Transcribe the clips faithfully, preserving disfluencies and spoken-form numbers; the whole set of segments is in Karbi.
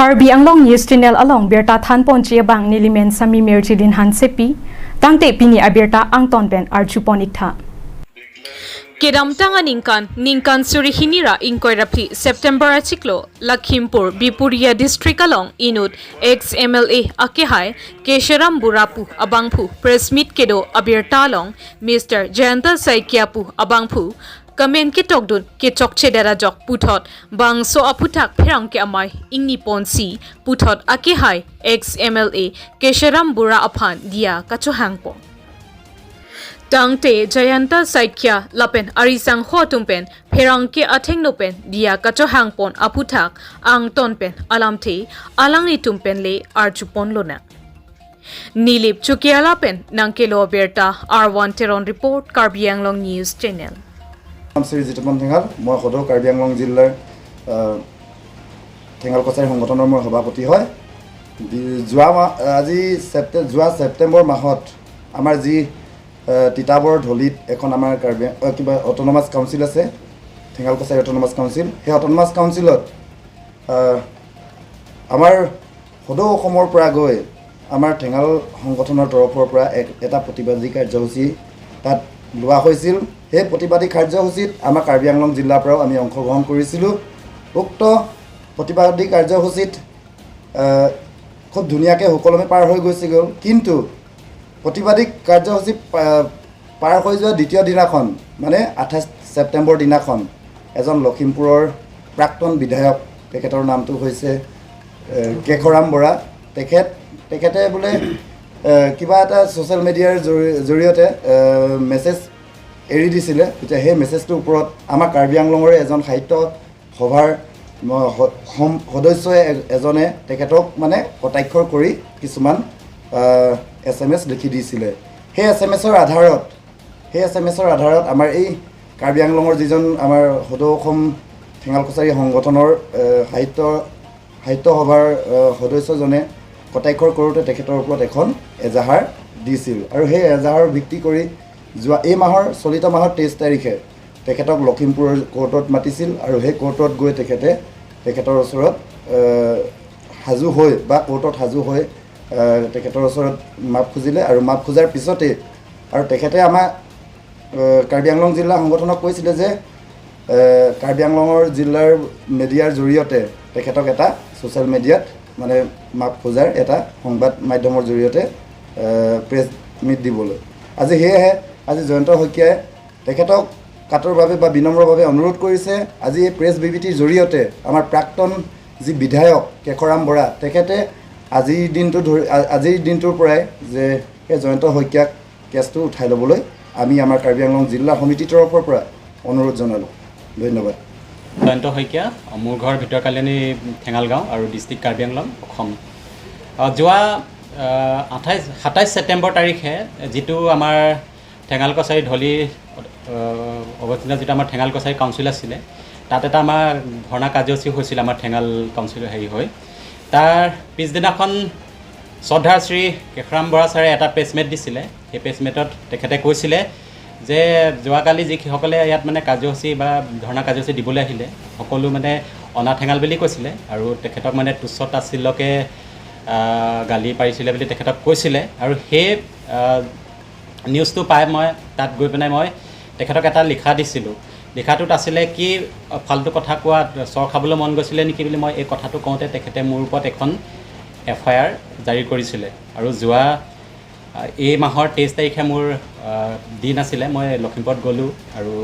Karbi Anglong News Channel along birta thanponji abang nelimen Sami Mirjilin Hansepi, tangte pini abirta angton pen arjupon iktha. Kedamtang aningkan, ningkan suri hini ra ingkoi ra phli September achiklo, Lakhimpur, Bipuria District along inut ex M L A akehai Kesharam Bora pu abangphu press meet kedo abirta along Mister Jayanta Saikia pu abangphu kemen ketokdun kechokche dera jok puthot bangso aphuthak pherangke amei ingniponsi puthot akehai ex M L A Kesharam Bora aphan diya kachohangpon. Tangte Jayanta Saikia lapen arisangho atum pen pherangke athengno pen diya kachohangpon aphuthak angton pen alamthe alanglitum pen le arjupon lonang. Nilip Chukiala pen nangkelo birta R one Teron report, Karbi Anglong News Channel. নাম শ্ৰী জিতুপন ঠেঙাল। মই সদৌ কাৰ্বি আংলং জিলাৰ, আহ, ঠেঙাল কছাৰী সংগঠনৰ মই সভাপতি হয়। দি-, যোৱা মাহ, আজি ছেপ্টে-, যোৱা ছেপ্টেম্বৰ মাহত আমাৰ যি, আহ, তিতাবৰ ধলিত এখন আমাৰ কাৰ্বি আং-, আহ, কিবা অট'নমাছ কাউন্সিল আছে, ঠেঙাল কছাৰী অট'নমাছ কাউন্সিল। সেই অট'নমাছ কাউন্সিলত, আহ, আমাৰ সদৌ অসমৰ পৰা গৈ আমাৰ ঠেঙাল সংগঠনৰ তৰফৰ পৰা এক, এটা প্ৰতিবাদী কাৰ্যসূচী তাত লোৱা হৈছিল। সেই প্ৰতিবাদী কাৰ্যসূচীত আমাৰ কাৰ্বি আংলং জিলাৰ পৰাও আমি অংশগ্ৰহণ কৰিছিলোঁ। উক্ত প্ৰতিবাদী কাৰ্যসূচীত, আহ, খুব ধুনীয়াকৈ সুকলমে পাৰ হৈ গুচি গ'ল। কিন্তু প্ৰতিবাদী কাৰ্যসূচী পা-, পাৰ হৈ যোৱা দ্বিতীয় দিনাখন, মানে আঠাইছ ছেপ্টেম্বৰ দিনাখন, এজন লখিমপুৰৰ প্ৰাক্তন বিধায়ক, তেখেতৰ নামটো হৈছে, এ, কেশৰাম বৰা। তেখেত, তেখেতে বোলে, এ, কিবা এটা ছ'চিয়েল মিডিয়াৰ জৰি-, জৰিয়তে, এ, মেছেজ এৰি দিছিলে। তেতিয়া সেই মেছেজটোৰ ওপৰত আমাৰ কাৰ্বি আংলঙৰে এজন সাহিত্য সভাৰ ম-, স-, সম-, সদস্য এ-, এজনে তেখেতক মানে কটাক্ষৰ কৰি কিছুমান, আহ, এছ এম এছ লিখি দিছিলে। সেই এছ এম এছৰ আধাৰত, সেই এছ এম এছৰ আধাৰত আমাৰ এই কাৰ্বি আংলঙৰ যিজন আমাৰ সদৌ অসম ঠেঙাল কছাৰী সংগঠনৰ, আহ, সাহিত্য, সাহিত্য সভাৰ, আহ, সদস্যজনে কটাক্ষৰ কৰোঁতে তেখেতৰ ওপৰত এখন এজাহাৰ দিছিল। আৰু সেই এজাহাৰৰ ভিত্তি কৰি যোৱা এই মাহৰ, চলিত মাহৰ তেইছ তাৰিখে তেখেতক লখিমপুৰৰ কোৰ্টত মাতিছিল আৰু সেই কোৰ্টত গৈ তেখেতে তেখেতৰ ওচৰত, এ, সাজু হৈ বা কোৰ্টত সাজু হৈ, এ, তেখেতৰ ওচৰত মাফ খুজিলে আৰু মাফ খোজাৰ পিছতেই আৰু তেখেতে আমাৰ, এ, কাৰ্বি আংলং জিলা সংগঠনক কৈছিলে যে, এ, কাৰ্বি আংলঙৰ জিলাৰ মিডিয়াৰ জৰিয়তে তেখেতক এটা ছ'চিয়েল মিডিয়াত মানে মাফ খোজাৰ এটা সংবাদ মাধ্যমৰ জৰিয়তে, এ, প্ৰেছ মিট দিবলৈ। আজি সেয়েহে আজি জয়ন্ত শইকীয়াই তেখেতক কাটৰভাৱে বা বিনম্ৰভাৱে অনুৰোধ কৰিছে, আজি এই প্ৰেছ বিবৃতিৰ জৰিয়তে আমাৰ প্ৰাক্তন যি বিধায়ক কেশৰাম বৰা, তেখেতে আজিৰ দিনটো ধৰি, আ-, আজিৰ দিনটোৰ পৰাই যে সেই জয়ন্ত শইকীয়াক কেছটো উঠাই ল'বলৈ আমি আমাৰ কাৰ্বি আংলং জিলা সমিতিৰ তৰফৰ পৰা অনুৰোধ জনালোঁ। ধন্যবাদ। জয়ন্ত শইকীয়া, মোৰ ঘৰ ভিতৰকালিয়নী ঠেঙালগাঁও আৰু ডিষ্ট্ৰিক্ট কাৰ্বি আংলং, অসম। আহ, যোৱা, আহ, আঠাইছ, সাতাইছ ছেপ্টেম্বৰ তাৰিখে যিটো আমাৰ ঠেঙাল কছাৰী ধলি, আহ, অৱস্থিত যিটো আমাৰ ঠেঙাল কছাৰী কাউন্সিল আছিলে, তাত এটা আমাৰ ধৰ্ণা কাৰ্যসূচী হৈছিল আমাৰ ঠেঙাল কাউন্সিল হেৰি হৈ। তাৰ পিছদিনাখন শ্ৰদ্ধাৰ শ্ৰী কেশৰাম বৰা ছাৰে এটা প্ৰেছ মিট দিছিলে। সেই প্ৰেছ মিটত তেখেতে কৈছিলে যে যোৱাকালি যিসকলে ইয়াত মানে কাৰ্যসূচী বা ধৰ্ণা কাৰ্যসূচী দিবলৈ আহিলে, সকলো মানে অনা ঠেঙাল বুলি কৈছিলে আৰু তেখেতক মানে তুচ্ছ তাচ্ছিল্যকে, আহ, গালি পাৰিছিলে বুলি তেখেতক কৈছিলে। আৰু সেই, আহ, নিউজটো পাই মই তাত গৈ পেলাই মই তেখেতক এটা লিখা দিছিলোঁ। লিখাটোত আছিলে কি, আহ, ফাল্টু কথা কোৱা, চৰ খাবলৈ মন গৈছিলে নেকি বুলি মই এই কথাটো কওঁতে তেখেতে মোৰ ওপৰত এখন এফ আই আৰ জাৰি কৰিছিলে। আৰু যোৱা, আহ, এই মাহৰ তেইছ তাৰিখে মোৰ, আহ, দিন আছিলে, মই লখিমপুৰত গ'লোঁ। আৰু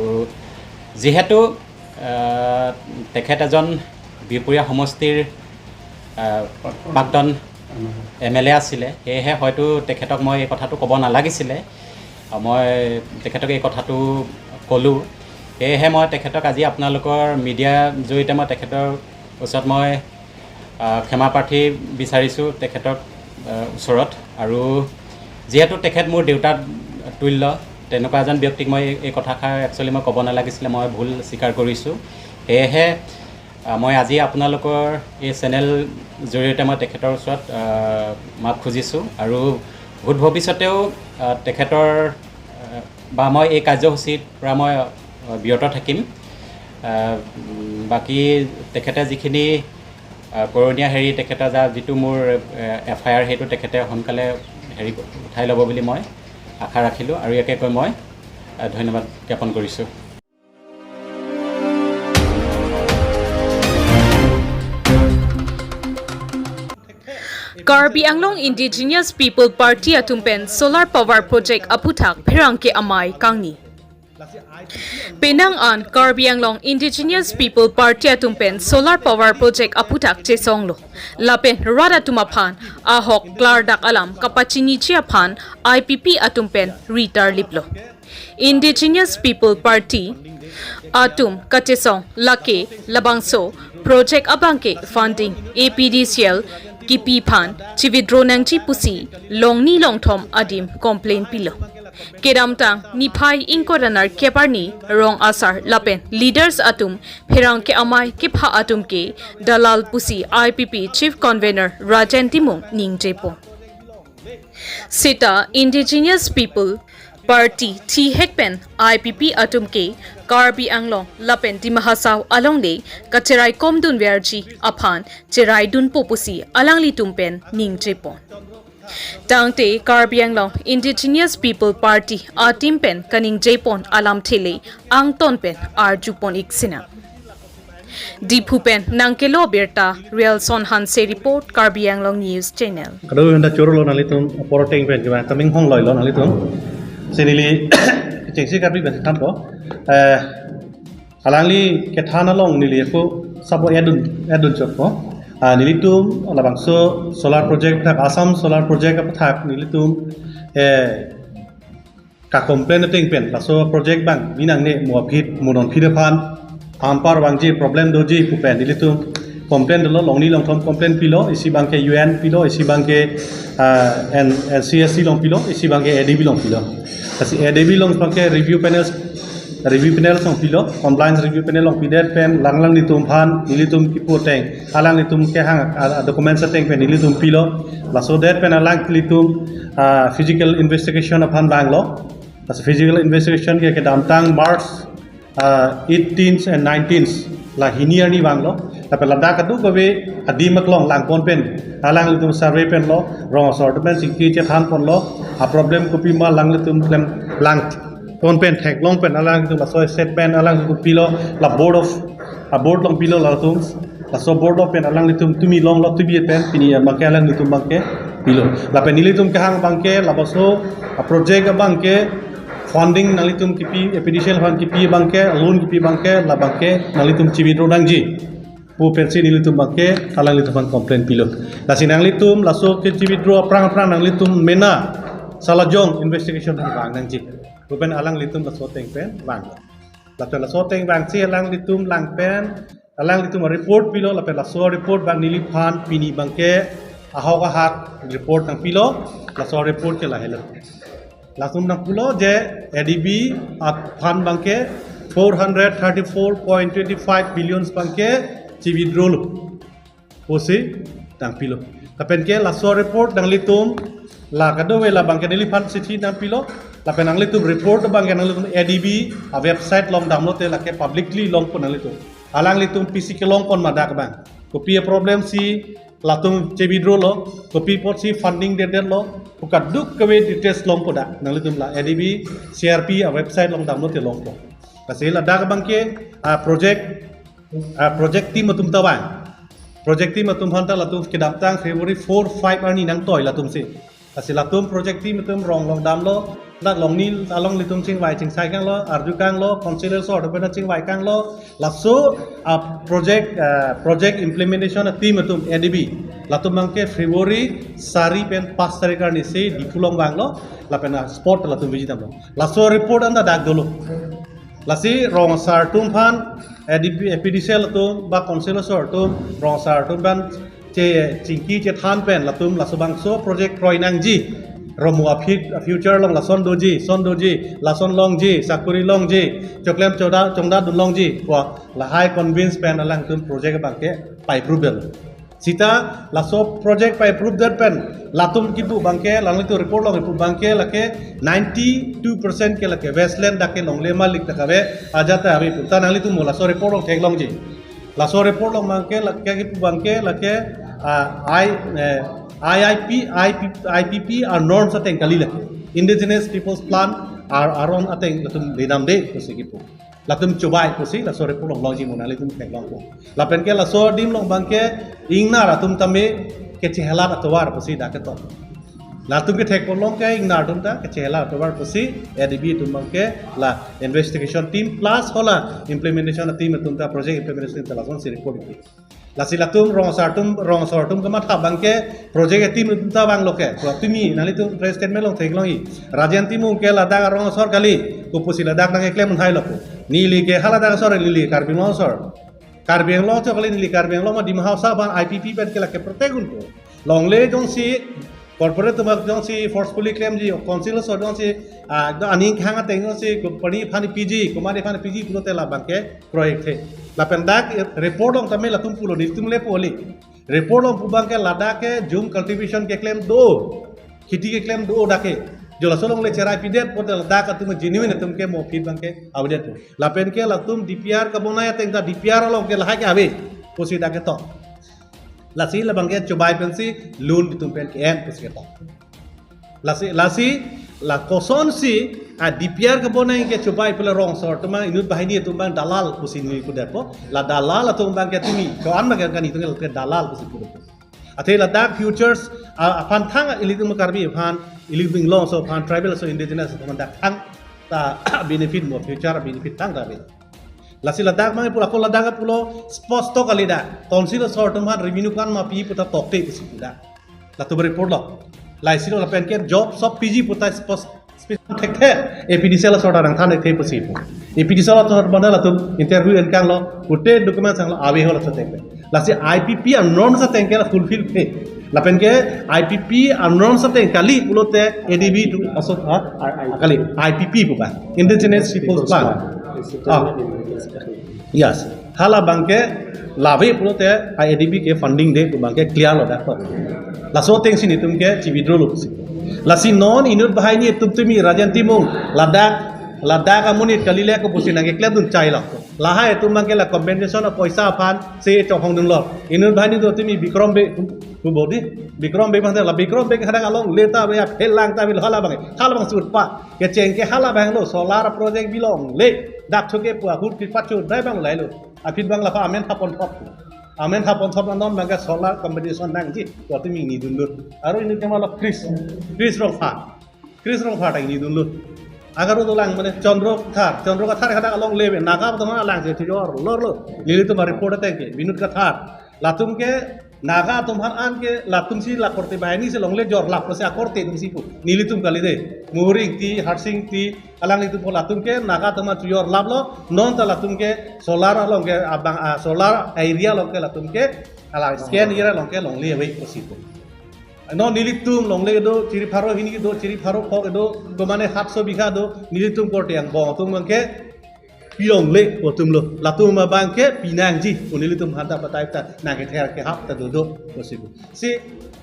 যিহেতু, আহ, তেখেত এজন বিহপুৰীয়া সমষ্টিৰ, আহ, প্ৰাক্তন এম এল এ আছিলে, সেয়েহে হয়তো তেখেতক মই এই কথাটো ক'ব নালাগিছিলে। আহ, মই তেখেতক এই কথাটো ক'লোঁ। সেয়েহে মই তেখেতক আজি আপোনালোকৰ মিডিয়াৰ জৰিয়তে মই তেখেতৰ ওচৰত মই, আহ, ক্ষমা প্ৰাৰ্থী বিচাৰিছোঁ তেখেতক, আহ, ওচৰত। আৰু যিহেতু তেখেত মোৰ দেউতাৰ তুল্য, তেনেকুৱা এজন ব্যক্তিক মই এই, এই কথাষাৰ একচুৱেলি মই ক'ব নালাগিছিলে, মই ভুল স্বীকাৰ কৰিছোঁ। সেয়েহে, আহ, মই আজি আপোনালোকৰ এই চেনেল জৰিয়তে মই তেখেতৰ ওচৰত, আহ, মাফ খুজিছোঁ আৰু ভূত ভৱিষ্যতেও, আহ, তেখেতৰ, আহ, বা মই এই কাৰ্যসূচীৰ পৰা মই, আহ, বিৰত থাকিম। আহ, উম, বাকী তেখেতে যিখিনি আহ, কৰণীয়া হেৰি তেখেতে যা যিটো মোৰ এফ আই আৰ, সেইটো তেখেতে সোনকালে হেৰি উঠাই ল'ব বুলি মই আশা ৰাখিলোঁ আৰু ইয়াকে কৈ মই আহ, ধন্যবাদ জ্ঞাপন কৰিছোঁ। Karbi Anglong Indigenous People Party atum pen solar power project aphuthak pherangke amei kangni. Penang an Karbi Anglong Indigenous People Party atum pen solar power project aphuthak chesonglo. Lapen rat atum aphan ahok klardak alam kapachiniji aphan I P P atum pen ritar liplo. Indigenous People Party atum kachesong lake labangso project abangke funding A P D C L kipi aphan chi-withdraw nangji pusi longni longthom adim complain pilo. Kedamtang niphai ingkoi ra nerkep arni rong asar lapen leaders atum pherangke amei kepha atum ke dalal pusi I P P Chief Convener Rajen Timung ningjepon. Seta Indigenous People Party thihek pen I P P atum ke Karbi Anglong lapen Dima Hasao alongle kacherai komdun verji aphan cherai dunpo pusi alanglitum pen ningjepon. Tangte Karbi Anglong Indigenous People Party atum pen kaningjepon alamthe le angton pen arjupon ik sinang. Diphu pen nangkelo birta Rialson Hanse report, Karbi Anglong News Channel. Kado unda choro lo nanglitum apor ateng pen kema kaming hong loi lo nanglitum. Sinili chengsi Karbi pen thampo. Eh, alangli kethan along neli ako sabo edun edun chokpo. Ah, nelitum labangso solar project thak Assam solar project aphuthak nelitum eh ka complain ateng pen laso project abang mi nangne mo aphi mo non aphi aphan ampar vangji problem doji pu pen nelitum complain dolo longni longthom complain pilo, isi abangke U N pilo, isi abangke ah, N- N C S C along pilo, isi abangke A D B along pilo. Kasi A D B along abangke review panel review panel along pilo, compliance review panel along pidet pen alanglitum aphan nelitum kipu ateng alanglitum kehang ah, documents ateng pen nelitum pilo. Laso det pen alanglitum ah, physical investigation aphan vanglo. Laso physical investigation ke kedamtang March ah, eighteenth and nineteenth la hini arni vanglo. Lapen ladak kadokave adim aklong langpon pen alanglitum survey penlo, rong asor atum pen chingki chethanponlo, a problem kopima alanglitum klem langpon pen theklong pen alanglitum laso statement alanglitum pilo, la board of a board along pilo latum. Laso board along pen alanglitum tumi longlo, tumi pen pini abangke alanglitum abangke pilo. Lapen nelitum kehang abangke labangso a project abangke funding nanglitum kipi, A P D C L aphan kipi abangke, loan kipi abangke, labangke nanglitum chi-withdraw nangji pu pensi nelitum abangke alanglitum aphan complain pilo. Lasi nanglitum laso ke chi-withdraw aphrang aphrang nanglitum mena salajong investigation vang nangji pu pen alanglitum laso ateng pen vang. Lapen laso ateng vangsi alanglitum lang pen alanglitum report pilo, lapen laso report abang neliphan pini abangke ahok ahak report nangpilo. Laso report ke lahelo. Latum nangpulo je A D B aphan abangke four hundred thirty-four point twenty-five billions abangke chi-withdraw lo pusi nangpilo. Lapen ke laso report nanglitum la kadokave labangke neliphan chithi nangpilo. Lapen nanglitum report abangke nanglitum A D B a website along damlote lake publicly longpo nanglitum. Alanglitum pisi kelongpon ma dak abang, kopi a problem si latum chi-withdraw lo, kopi apotsi funding dedetlo, pu kadokave details longpo dak. Nanglitum la A D B C R P a website along damlote longpo. Lasi ladak abangke a project ah, project team atum ta vang. Project team atum aphan ta latum kedamtang February four five arni nangtoi latumsi. Lasi latum project team atum rong along damlo, dak longni along ilitum chingvai chingsai kanglo, arju kanglo, councillor so atum pen chingvai kanglo. Laso ah, project ah, project implementation a team atum A D B latum abangke February sari pen pas tarik arnisi Diphu along vanglo, lapen ah, spot latum visit damlo. Laso report anta dak dolo. Lasi rong asar atum aphan, A D B, A P D C L atum ba councillor so atum, rong asar atum aphan che chingki chethan pen latum laso bangso project kroi nangji, romo a fit- a future along lason doji, son doji, lason longji, sakuri longji, choklem choda chongda dun longji, wa lahai convince pen alangtum project abangke pai approve det. Sita laso project pai approve det pen latum kipu abangke, alanglitum report along kipu abangke lake ninety-two percent ke lake wasteland dak ke longle malik dak ave, ajat ta ave pu. Ta nanglitum mo laso report along theklongji. Laso report along abangke lake kipu abangke lake ah, I eh, I I P, I P, I P P anorms ateng kali lake. Indigenous Peoples Plan ar aron ateng latum lenamde pusi kipu. Latum chobai pusi laso report along longji mo nanglitum theklongpo. Lapen ke laso adim along abangke ingnar atum tame kechehelat atovar pusi dak ketok. Latum kethek ponlong ke ingnar atum ta kechehelat atovar pusi A D B atum abangke la investigation team plus hala implementation team atum ta project implementation team ta lasonsi report kipi. Lasi latum rong asor atum, rong asor atum kamatha abangke project team atum ta vanglo ke. Tua tumi nanglitum press statement along theklongji. Rajen Timung ke ladak rong asor kali, kopusi ladak nangkeklem un-e lo ko. Neli ke haladak asor, neli Karbi Anglong asor. Karbi Anglong asor kali, neli Karbi Anglong ma Dima Hasao aphan I P P pen ke lake protek unpo. Longle jongsi corporate atum jongsi forcefully klemji, council asor jongsi ah, do aning khang ateng jongsi company aphan piji, komat aphan piji pulote labangke kroikthe. Lapen dak report along tame latum pulo, nelitum le pu kali. Report along pu abangke ladak ke jhum cultivation keklem do, kheti keklem do dak ke. Jo laso along le cherai pidet pulote ladak atum genuine atum ke mo aphi abangke avedet po. Lapen ke latum D P R kabonai ateng ta D P R along ke lahai ke ave pusi dak ketok. Lasi labangke chobai pensi loan itum pen ke-en pusi ketok. Lasi, lasi la kosonsi a D P R kabonai ke chobai pu la rong asor atum inut banghini atum abang dalal pusi neli kudet po. La dalal atum abangke tumi ko-an abangke kani atum ke dalal pusi kudet po. Athe ladak futures a- aphan thang ilitum Karbi aphan, ilitum Inglong aso aphan, tribal aso, indigenous atum aphan dak thang ta benefit mo, future benefit thang ta ave. Lasi ladak abang pulo, ako ladak pulo sposto kali dak. Council asor atum aphan revenue ko-an ma pi puta tokte pusi pu dak. Latum report lo. Laisi lo lapen ke job sob piji puta spos spis thekthe. A P D C L asor ta nangthan thekthe pusi pu. A P D C L asor mana latum interview enkanglo, pute document sanglo, ave ho laso ateng ke. Lasi I P P anorms ateng ke la fulfill the. Lapen ke I P P anorms ateng kali pulote A D B atum aso ha, kali I P P pu ba, Indigenous Peoples Plan. Ah. Yes. Hala abangke lave pulote A D B ke funding de pu abangke clear lo dak. Laso atengsi nelitum ke chi withdraw lo pusi. Lasi non inut banghini atum tumi Rajen Timung ladak, ladak amonit kali le kopusi nangkeklem dun chai lo. Lahai atum abangke la compensation apoisa aphan si chonghong dunlo. Inut banghini do tumi Bikrom Bey, pu bodi Bikrom Bey abang la Bikrom Bey hadak alongle ta ave, aphelang ta ave, hala abang, hala abang surpa. Kecheng ke hala abang lo, solar project bilongle. Dak thuke pu ahut pi pachu dai abang lailo. Aphi abang la pa amen thapon thop. Amen thapon thop non abangke solar compensation nangji, tua tumi ni dun dun. Aro inut tema lo Chris, Chris Rongphar. Chris Rongphar ta ni dun lo. Agar dolang mane Chandra Kathar, Chandra Kathar hadak alongle ave, Naga atum alangsi chojor lor lo. Nelitum a-report ateng ke, Binod Kathar. Latum ke Naga atum aphan an ke latum si la korte banghini si longle jorlap lo si akorte atum si pu. Nelitum kali de. Mohori Ingti, Harsing Ingti, alanglitum pu latum ke Naga atum aphan chojorlap lo. Non ta latum ke solar along ke abang, ah, solar area along ke latum ke alang scan area along ke longle ave pusi pu. Non nelitum longle do, chiri pharo hini do, chiri pharo phok do, komane hatso bigha do, nelitum korte angbong atum abangke pilongle atum lo, latum abangke pinangji, nelitum aphan ta batai ta nangkether kehap ta dodo pusi pu. Si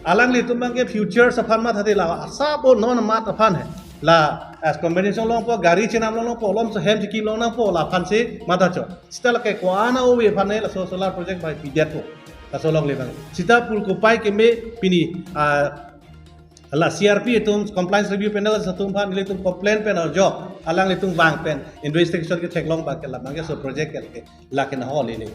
alanglitum abangke future aphan mathate la asap o non mat aphan he. La as combination longpo, gari chenam longpo, lomso hem chikim longnangpo, la aphansi matha chot. Sita lake ko-an ave aphan ne laso solar project bai pidet po. Laso alongle abang. Sita pul kopai keme pini, ah, la C R P atum compliance review panel atum aphan nelitum complain pen arjok, alanglitum vang pen investigation ketheklong abangke la abangke laso project ke lake, lake nahok lele.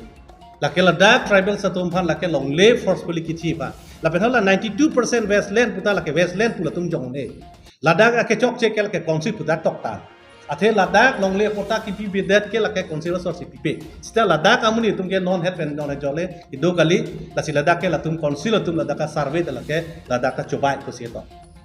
Lake ladak tribal atum aphan lake longle forcefully kithi aphan. Lapen hala ninety-two percent wasteland puta lake wasteland pu latum jong ne. Ladak akechokche ke lake council puta tokta. Athe ladak longle patta kipi bidet ke lake council asor si pipe. Sita ladak amonit atum ke non het pen non jole ido kali, lasi ladak ke latum council atum ladak ka survey ta lake ladak ka chobai pusi to.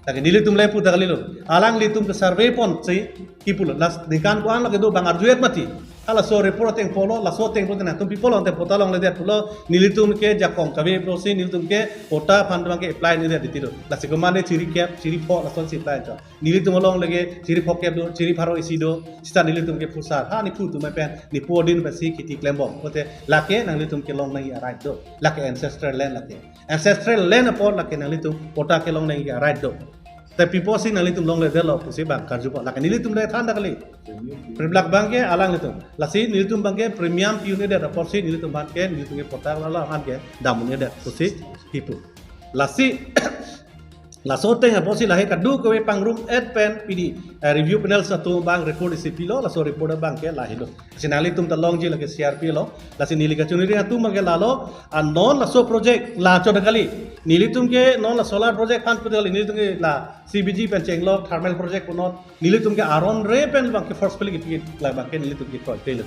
Lake nelitum le pu ta kali lo. Alanglitum ke survey ponsi kipu lo. Las ningkan ko-an lake do abang arjuet mati. Halaso report ateng pulo, laso ateng pulo nangtum pi pulo ateng patta longledet pulo, nelitum ke jakong kave pusi nelitum ke patta aphan abangke apply nedet titi lo. Lasi komane chiri kep, chiri pho lasonsi apply chot. Nelitum along lake chiri phokep do, chiri pharo isi do, sita nelitum ke phusar. Ha nephu atum pen, nephu adin pensi kithi klembom. Pulote lake nanglitum kelong nangji a-right do. Lake ancestral land lake. Ancestral land apot lake nanglitum patta kelong nangji a-right do. Te pi apotsi nanglitum longledetlo pusi bang karjupo. Lake nelitum de than ta kali. Privilege abangke alanglitum. Lasi nelitum abangke premium pi-un-edet apotsi nelitum abangke nelitum ke patta lala abangke dam-un-edet pusi kipu. Lasi laso ateng apotsi lahai kadokave pangrum-et pen pini, eh, review panel atum abang report isi pilo, laso report abangke lahelo. Lasi nanglitum ta longji lake C R P lo. Lasi neli kachiningri atum abangke lalo, ah, non laso project la chot kali. Nelitum ke non la solar project aphan pu ta kali, nelitum ke la C B G pen chenglok thermal project pu non nelitum ke aron re pen abangke forcefully kipikit la abangke nelitum ke kroikre lo.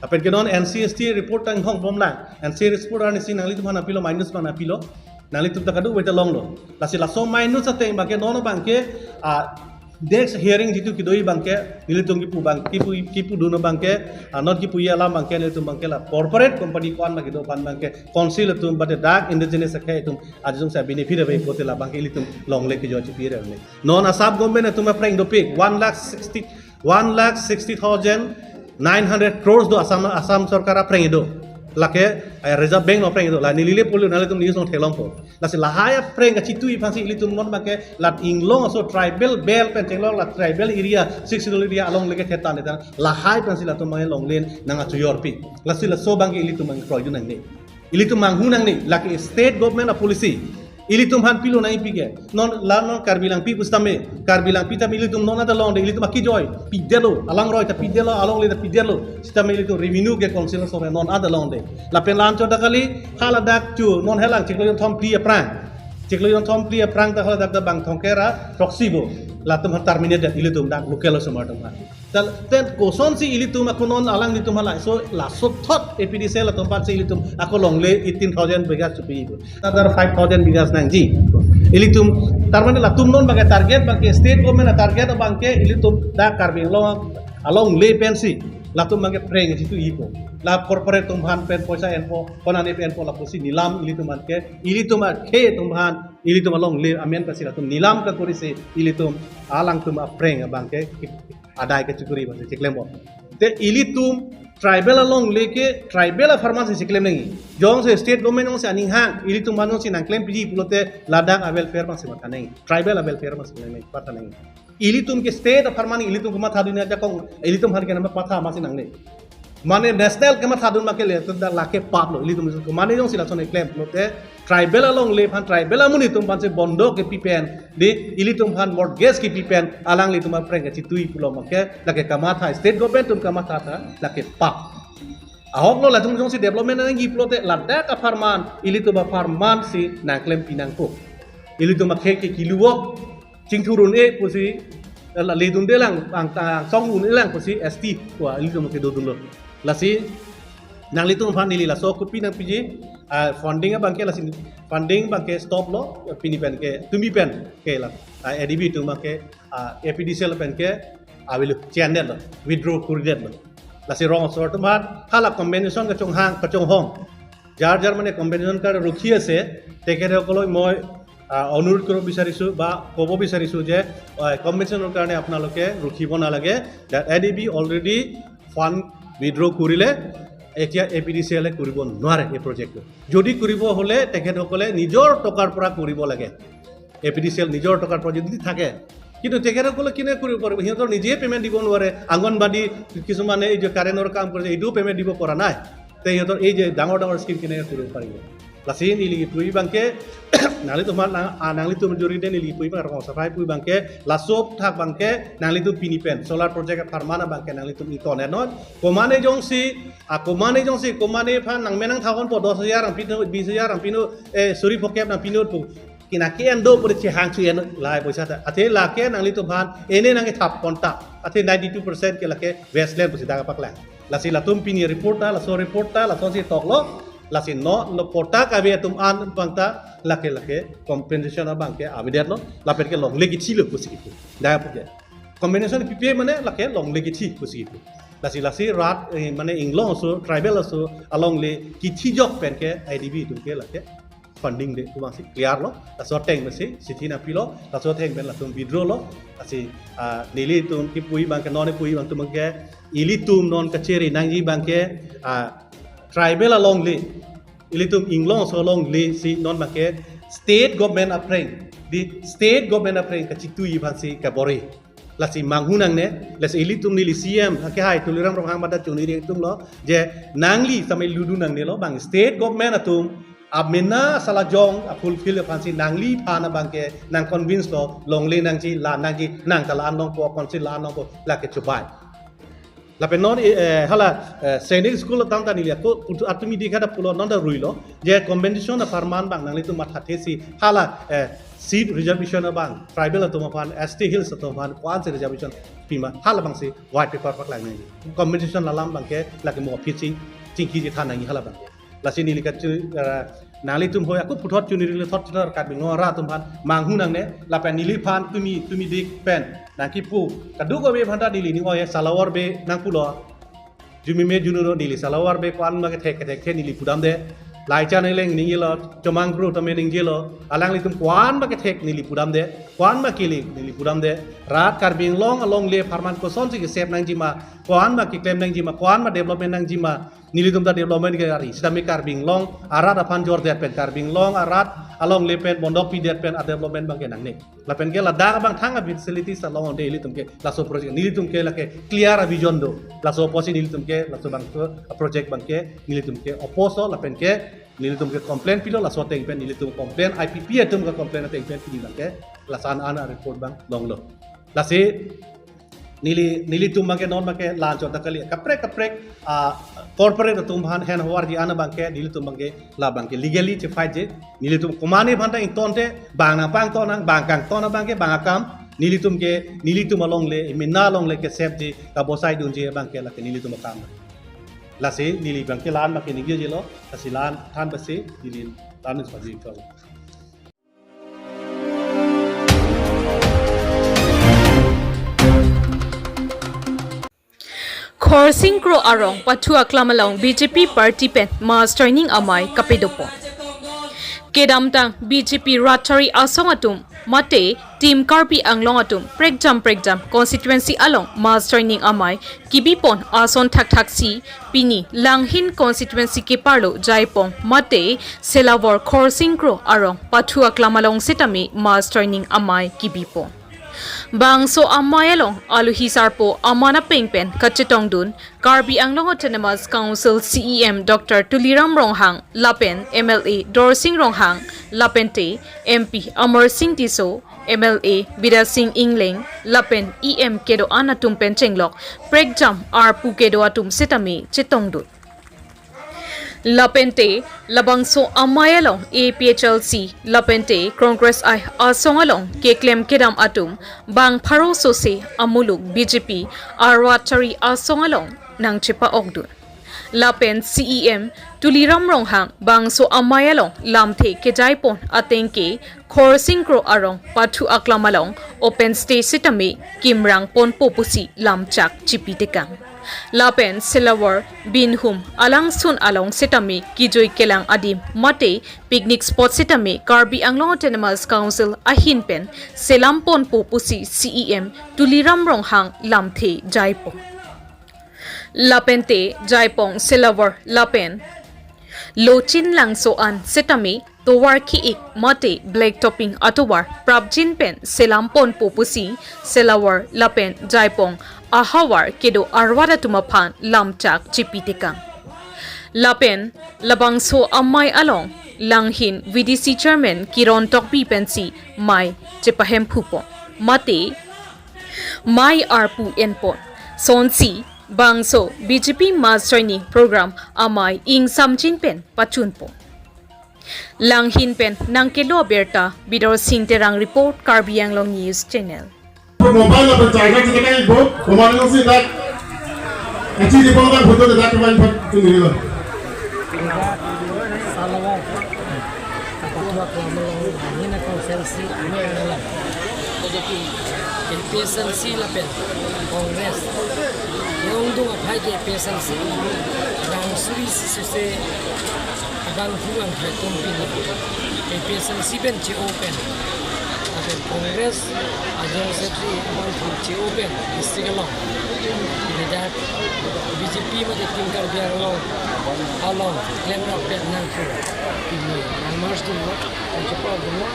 Lapen ke non N C S T report ta inghongbomlang. N C S T report arnisi nanglitum aphan nangpilo, minus abang nangpilo. Nanglitum ta kadokave ta longlo. Lasi laso minus ateng abangke non abangke, ah, next hearing jitu kedo abangke nelitum kipu abang, kipu, kipudun abangke, ah, non kipuji alam abangke nelitum abangke la corporate company ko-an ma kedo aphan abangke council atum bade dak indigenous akhei atum ajung sa benefit ave pulote la abangke ilitum longle kejoi chipi re ne. Non Assam government atum aphreng dopik one lakh sixty, one lakh sixty thousand nine hundred crores do Assam, Assam sorkar aphreng do. Lake, eh, Reserve Bank aphreng do. La neli le pulo nanglitum news along theklongpo. Lasi lahai aphreng kachitui aphansi ilitum non abangke la inglong aso tribal belt pen chenglok la tribal area, Sixth Schedule area along leke thetan thetan. Lahai aphansi latum abangke longle nangkachojorpi. Lasi laso abangke ilitum abangke kroidun nangne. Ilitum manghu nangne, lake state government a-policy. Ilitum aphan pilo nangpi ke. Non la non Karbi Langpi pusitame, Karbi Langpi tame ilitum non anta longde, ilitum akejoi pidetlo, alangroi ta pidetlo, alongle ta pidetlo. Sitame ilitum revenue ke council aso non anta longde. Lapen la anchot ta kali, haladak chu non helang chiklo jonthom phli aphrang. Chiklo jonthom phli aphrang ta haladak ta bang thomkep ra throksi bo. Latum aphan terminate det ilitum dak local osomar atum aphan. Tal ten kosonsi ilitum ako non alanglitum halai so laso thot A P D C L atum aphansi ilitum ako longle eighteen thousand bighas chupi. Another five thousand bighas nangji. Ilitum, tar mane latum non abangke target abangke state government a-target abangke ilitum dak Karbi Anglong alongle pensi latum abangke phreng chitu ipo. La corporate atum aphan pen poisa enpo, konane pen enpo lapusi nilam ilitum abangke, ilitum akhei atum aphan, ilitum alongle amen pensi latum nilam kakorisi ilitum alangtum aphreng abangke adai kachikuri abangsi chiklempo. Te ilitum tribal alongle ke tribal apharman si chiklem nangji. Jongsi state government jongsi aning hang, ilitum aphan jongsi nangklempiji pulote ladak a-welfare abangsi matha nangji. Tribal a-welfare abangsi nangji, matha nangji. Ilitum ke state apharman ilitum kemathadun ajakong, ilitum aphan ke nama patha masi nangne. Mane national kemathadun ma kele, te dak lake pap lo, ilitum isu. Mane jongsi lason eklem pulote, tribal alongle aphan, tribal amonit atum aphansi bondok kepi pen, di ilitum aphan mortgage kepi pen, alanglitum aphreng kachitui pulo abangke, lake kamatha, state government atum kamatha ta, lake pap. Ahok lo latum jongsi development nangji pulote, ladak apharman, ilitum apharman si nangklempi nangpo. Ilitum akhei ke kiluwok, chingthur un-e pusi, la ledunde lang, ang, angsong un-e lang pusi S T ko ilitum ke dodunlo. Lasi, nanglitum aphan neli laso kopi nangpiji, ah, funding abangke lasi, funding abangke stop lo, pini pen ke, tumi pen ke la, ah, A D B atum abangke, ah, A P D C L pen ke, avelo, chendet lo, withdraw kuridet lo. Lasi rong asor atum aphan, hala compensation kachonghang, kachonghong. Jar jar mane compensation karokhi ase, tekhetsoklo moi, ah, onurodh koribo bisariso ba kobo bisariso je, ah, compensation karone apnaloke rokhibo nalage, that A D B already fund withdraw korile, etya A P D C L e koribo nware ei project to. Jodi koribo hole, tekhetsokle nijor tokar pora koribo lage. A P D C L nijor tokar pora jodi thake, কিন্তু তেখেতসকলে কেনে কৰিব পাৰিব? সিহঁতৰ নিজে payment দিব নোৱাৰে। অংগনবাদী কিছুমানে এই যে কাৰেণ্টৰ কাম কৰে, এইটোও payment দিব পৰা নাই। তে সিহঁতৰ এই যে ডাঙৰ ডাঙৰ স্কিম কেনেকে কৰিব পাৰিব? Lasi neli kipu abangke, nanglitum aphan nang, ah, nanglitum juride neli kipu abang, rong asaprai pu abangke, laso athak abangke, nanglitum pini pen, solar project apharman abangke, nanglitum ingtonnon. Komane jongsi, ah, komane jongsi, komane aphan nangmenang thahon po dos hajar nangpinot, bis hajar nangpinot, eh, suri phokep nangpinot pu. Kina ke-en do puri chehang chu en lahai poisa ta. Athe lake nanglitum aphan ene nangkethap konta. Athe ninety-two percent ke lake wasteland pusi dak paklang. Lasi latum pini report ta, laso report ta, lasonsi toklo. Lasi non lo patta kave atum an abang ta, lake lake compensation abangke avedetlo. Lapen ke longle kithilo pusi kipu. Dak puke. Compensation pipe mane lake longle kithi pusi kipu. Lasi lasi rat, eh, mane inglong aso, tribal aso, alongle kithijok pen ke A D B atum ke lake funding de pu abangsi clear lo, laso ateng pensi chithi nangpilo, laso ateng pen latum withdraw lo, lasi, ah, nelitum kipu abangke, non kipu abang atum abangke, ilitum non kachiri nangji abangke, ah, tribal alongle, ilitum inglong aso alongle si non abangke state government aphreng, Di state government aphrang kachitui aphansi kabor-i. Lasi manghu nangne, lasi ilitum neli C M, akehai Tuliram Ronghang bada chuniri atum lo, je nangli samai ludu nangnelo, bang state government atum, amena salajong, a fulfill aphansi nangliphan abangke, nang convince lo, longle nangji, la nangji, nang ta la-an longpo, council la-an longpo, lake chubai. Lapen non, eh, hala, eh, Sainik School atum ta neli ako, putu atumi di kada pulo non ta ruilo. Je compensation apharman bang nanglitum mathathesi hala, eh, seat reservation abang, tribal atum aphan, S T Hills atum aphan, ko-ansi reservation pima, hala abangsi white paper paklang nangji. Compensation alam abangke, lake mo pitching, chingki je than nangji hala abangke. Lasi neli kachu, eh, nanglitum hoi ako puthot chuniri le thot thot Karbi Anglong arat atum aphan manghu nangne lapen neliphan tumi tumi dik pen nangkipu kadokave aphan ta neli ning oi salawar be nangpulo. Jumime jununo neli salawar be ko-an ma kethek kethek the neli pudamde. Laichan eleng ningjelo, chomang kru tame ningjelo. Alanglitum ko-an ma kethek neli pudamde, ko-an ma kele neli pudamde. Rat Karbi Anglong alongle apharman kosonsi kesep nangjima, ko-an ma keklem nangjima, ko-an ma development nangjima. Nelitum ta development ke ari, sitame Karbi Anglong arat aphan jordet pen, Karbi Anglong arat alongle pen bondok pidet pen a development abangke nangne. Lapen ke ladak abang thang a facilities along onde ilitum ke laso project, nelitum ke lake clear a vision do. Laso apotsi nelitum ke laso abang project abangke nelitum ke oppose lapen ke nelitum ke complain pilo, laso ateng pen nelitum complain, I P P atum ke complain ateng pen pini abangke laso an an a report abang longlo. Lasi neli, nelitum abangke non abangke la-an chot ta kali. Kaprek kaprek, ah, corporate atum aphan hen havar ji an abangke nelitum abangke la abangke legally chefight ji. Nelitum komane aphan ta ingtonte, bang nangpangton nang, bang kangton abangke bang akam. Nelitum ke, nelitum alongle, mena alongle kesep ji, kabosai dunji abangke lake nelitum akam. Lasi neli abangke la-an abangke ningjelo, lasi la-an than basi neli la-an nangpaji kau. Khorsing Kro arong pathu aklam along B J P party pen mass joining amei kapedopon. Kedamtang B J P rat chari asong atum mate Team Karbi Anglong atum prekjam prekjam constituency along mass joining amei kibipon ason thakthak si pini Langhin constituency keparlo Jaipong mate Selawor Khorsing Kro arong pathu aklam along setame mass joining amei kibipon. Bangso amei along alohi sarpo aman apeng pen kachetongdun Karbi Anglong Autonomous Council C E M Doctor Tuliram Ronghang lapen M L A Dorsing Ronghang lapente M P Amarsing Tisso, M L A Bidya Sing Engleng lapen E M kedo-an atum pen chenglok prekjam arpu kedo atum setame chetongdun. Lapente labangso amei along A P H L C lapente Congress I asong along keklem kedam atum bang pharo sose amuluk B J P arat chari asong along nangchepa-okdun. Lapen C E M Tuliram Ronghang bangso amei along lamthe kejaipon ateng ke Khorsing Kro arong pathu aklam along open stage setame kimrang ponpo pusi lamchak chipitekang. Lapen Selawor Binhum alangsun along setame kijui kelang adim mate picnic spot setame Karbi Anglong Autonomous Council ahin pen selam ponpo pusi C E M Tuliram Ronghang lamthe jaipon. Lapente Jaipong Selawor lapen Lochin Langso an setame tovar ki-ik mate black topping atovar prapjin pen selam ponpo pusi Selawor lapen Jaipong ahavar kedo arwat atum aphan lamchak chipitekang. Lapen labangso amei along Langhin V D C Chairman Kiron Tokbi pensi mei chepahemphupon mate mei arpu enpon. Sonsi bangso B J P mass joining program amei ingsamjin pen pachunpon. Langhin pen nangkelo abirta Bidor Sing Terang report, Karbi Anglong News Channel. Mobile lapen charger chekai bo, mobile nang si dak. Kachi di pon dak photo dak mobile phone tu ni lo. Salawar. Ketua kelamlong ini nak kau sensi ini adalah A P H L C lapen Congress. Yang ungdung aphai ke A P H L C. Bang suri si suse abang huang hai tumpin. A P H L C pen che-o pen. Lapen Congress General Secretary abang thum che-o pen district along, ladak B J P mate Team Karbi Anglong along klemrap pen nangkok pini nang march dunlo, nangkepok dunlo.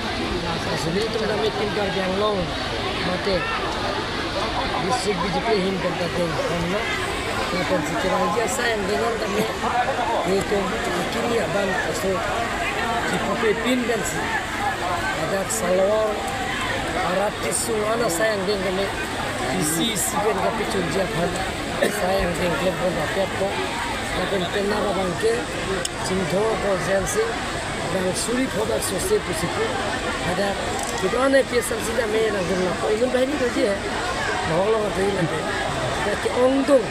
Laso nelitum tame Team Karbi Anglong mate district B J P ahin pen ta dengponlo. Lapen si kerangji asai angdeng tame nelitum akimi abang aso kipupepin pensi ladak salor arat kesung an asai angdeng tame isi isi pen kapachunji aphan asai angdeng klempon rapetpo. Lapen penap abang ke Chinthong constituency bang suri phodak sose pusi pu. Hadak kedo-an A P H L C tame nangdunlo. Ko inut banghini doji he. Nahok along atoji lapen ke-ongdung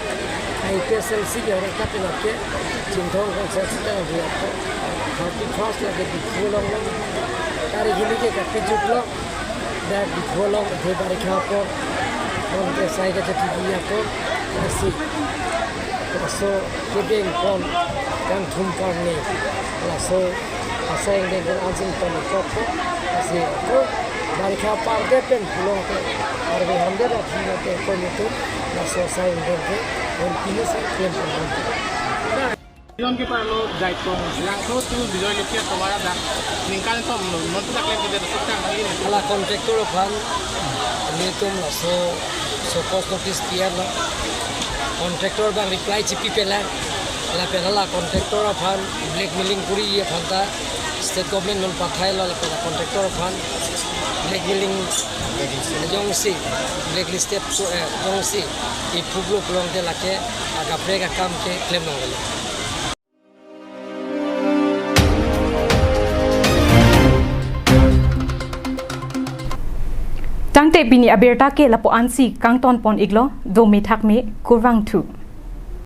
A P H L C ke ora kapenap ke Chinthong constituency ta nangdunlo. Thirty first lake Diphu along lo. Tarik hini ke kapejutlo. Dak Diphu along athe barikha apor, non ke sai kachetipi apor, lasi laso kedengpon kangthum karni laso asai angdeng pen ansin ton ikotpo. Lasi ako barikha apar de pen pulote arve hamde dak hingte ko nelitum laso asai angdeng ke non pini si klempon. Yon ke parlo Jaitong Langso tu Bijoy Lukia Tovar dak ningkan tom lo, non tu dak klem ke dak sukta kali ni. Hala contractor aphan nelitum laso show cause notice pi-etlo. Contractor abang reply chipipelang. Lapen hala contractor aphan blackmailing kuri aphan ta state government non pathailo, lapen contractor aphan blackmailing jongsi blacklisted so, eh, jongsi ipuplo pulote lake akaprek akam ke klemlonglelo. Tangte pini abirta ke lapu-ansi kangtonpon iklo, dome thakme, kurvangthu.